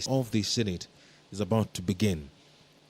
Of the Senate is about to begin.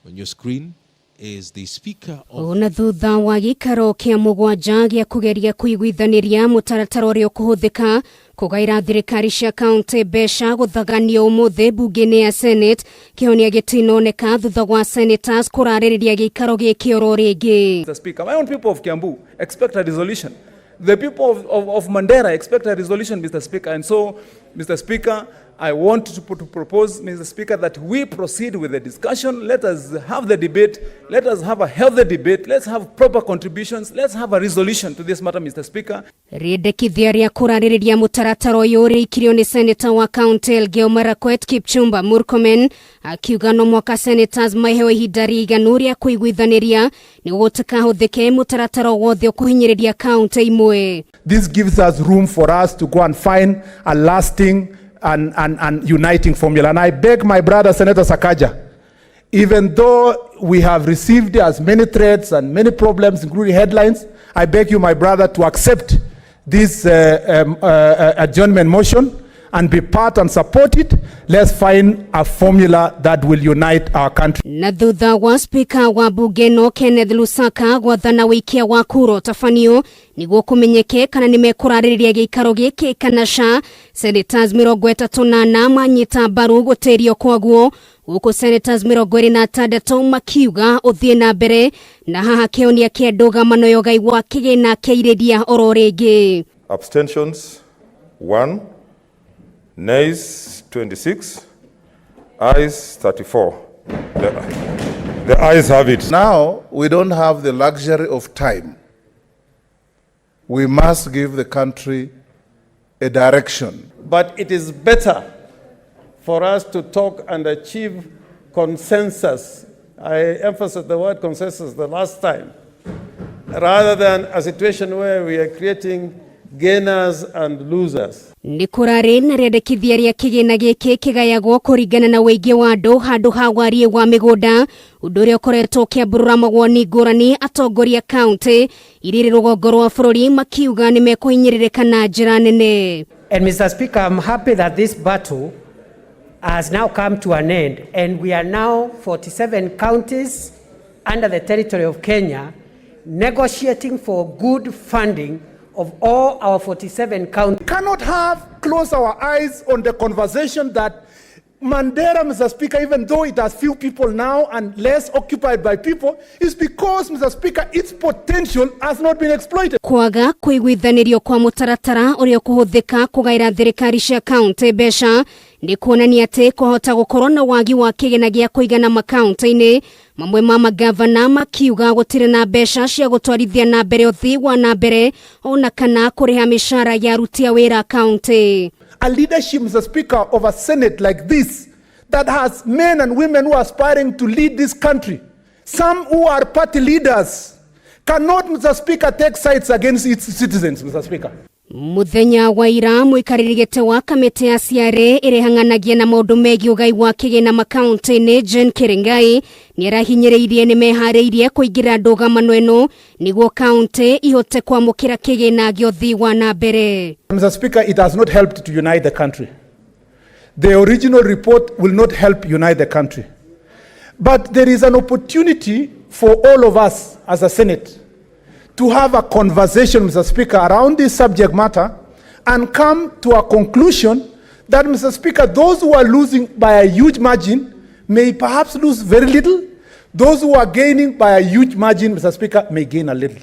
On your screen is the Speaker of Ona thutha wa gĩikaro kĩa mũgwanja gĩa kũgeria kũiguithanĩria mũtaratara ũrĩa ũkũhũthĩka kũgaĩra thirikari cia kaunti mbeca gũthaganio ũmũthĩ mbunge-inĩ ya Senate, kĩhonia gĩtinoneka thutha wa senators kũrarĩrĩria gĩikaro gĩkĩ oro rĩngĩ. Mr. Speaker, my own people of Kiambu expect a resolution. The people of Mandera expect a resolution, Mr. Speaker. And so, Mr. Speaker, I want to propose, Mr. Speaker, that we proceed with the discussion. Let us have the debate. Let us have a healthy debate. Let's have proper contributions. Let's have a resolution to this matter, Mr. Speaker. Rĩendekithia rĩa kũrarĩrĩria mũtaratara ũyũ rĩikirio nĩ seneta wa kaunti Elgeyo Marakwet Kipchumba Murkomen, akiuga no mwaka senators maheo ihinda rĩiganu rĩa kũiguithanĩria nĩguo gũtikahũthĩke mũtaratara wothe ũkũhinyĩrĩria kaunti imwe. This gives us room for us to go and find a lasting and uniting formula. And I beg my brother, Senator Sakaja, even though we have received as many threats and many problems, including headlines, I beg you, my brother, to accept this adjournment motion and be part and support it. Let's find a formula that will unite our country. Na thutha wa spika wa bunge no Kenneth Lusaka gwathana wĩikia wa kura ũtabanio nĩguo kũmenyeke kana nĩmekũrarĩrĩria gĩikaro gĩkĩ kana ca, senators 34 manyita mbaru gũtĩrio kwaguo, gũkũ senators 26 makiuga ũthiĩ na mbere, na haha kĩhonia kĩa ndũgamano ya ũgai wa kĩgĩna kĩairĩria oro rĩngĩ. Abstentions 1, nays 26, ayes 34. The ayes have it. Now, we don't have the luxury of time. We must give the country a direction. But it is better for us to talk and achieve consensus. I emphasized the word consensus the last time, rather than a situation where we are creating gainers and losers. Nĩ kũrarĩ na rĩendekithia rĩa kĩgĩna gĩkĩ kĩgayagwo kũringana na ũingĩ wa andũ handũ ha wariĩ wa mĩgũnda, ũndũ ũrĩa ũkoretwo ũkĩambũrũra mawoni ngũrani, atongoria kaunti iria irĩ rũgongo rwa bũrũri makiuga nĩ mekũhinyĩrĩrĩka na njĩra nene. And Mr. Speaker, I'm happy that this battle has now come to an end, and we are now 47 counties under the territory of Kenya negotiating for good funding of all our 47 counties. Cannot have close our eyes on the conversation that Mandera, Mr. Speaker, even though it has few people now and less occupied by people, is because, Mr. Speaker, its potential has not been exploited. Kwaga kũiguithanĩrio kwa mũtaratara ũrĩa ũkũhũthĩka kũgaĩra thirikari cia kaunti mbeca nĩ kuonania atĩ kwahota gũkorwo na wagi wa kĩgĩna gĩa kũigana makaunti-inĩ mamwe ma magavana, makiuga gũtirĩ na mbeca cia gũtwarithia na mbere ũthii wa na mbere ona kana kũrĩha mĩcara ya aruti a wĩra kaunti. A leadership, Mr. Speaker, of a Senate like this, that has men and women who are aspiring to lead this country, some who are party leaders, cannot, Mr. Speaker, take sides against its citizens, Mr. Speaker. Muthenya wa ira, mũikarĩri gĩtĩ wa kamĩtĩ ya CRA ĩrĩa ĩhang'anagia na maũndũ megiĩ ũgai wa kĩgĩna makaunti-inĩ, Jane Kiringai, nĩ arahinyĩrĩirie nĩ meharĩirie kũingĩra ndũgamano ĩno nĩguo kaunti ihote kwamũkĩra kĩgĩna gĩa ũthii wa na mbere. Mr. Speaker, it has not helped to unite the country. The original report will not help unite the country. But there is an opportunity for all of us as a Senate to have a conversation, Mr. Speaker, around this subject matter and come to a conclusion that, Mr. Speaker, those who are losing by a huge margin may perhaps lose very little. Those who are gaining by a huge margin, Mr. Speaker, may gain a little.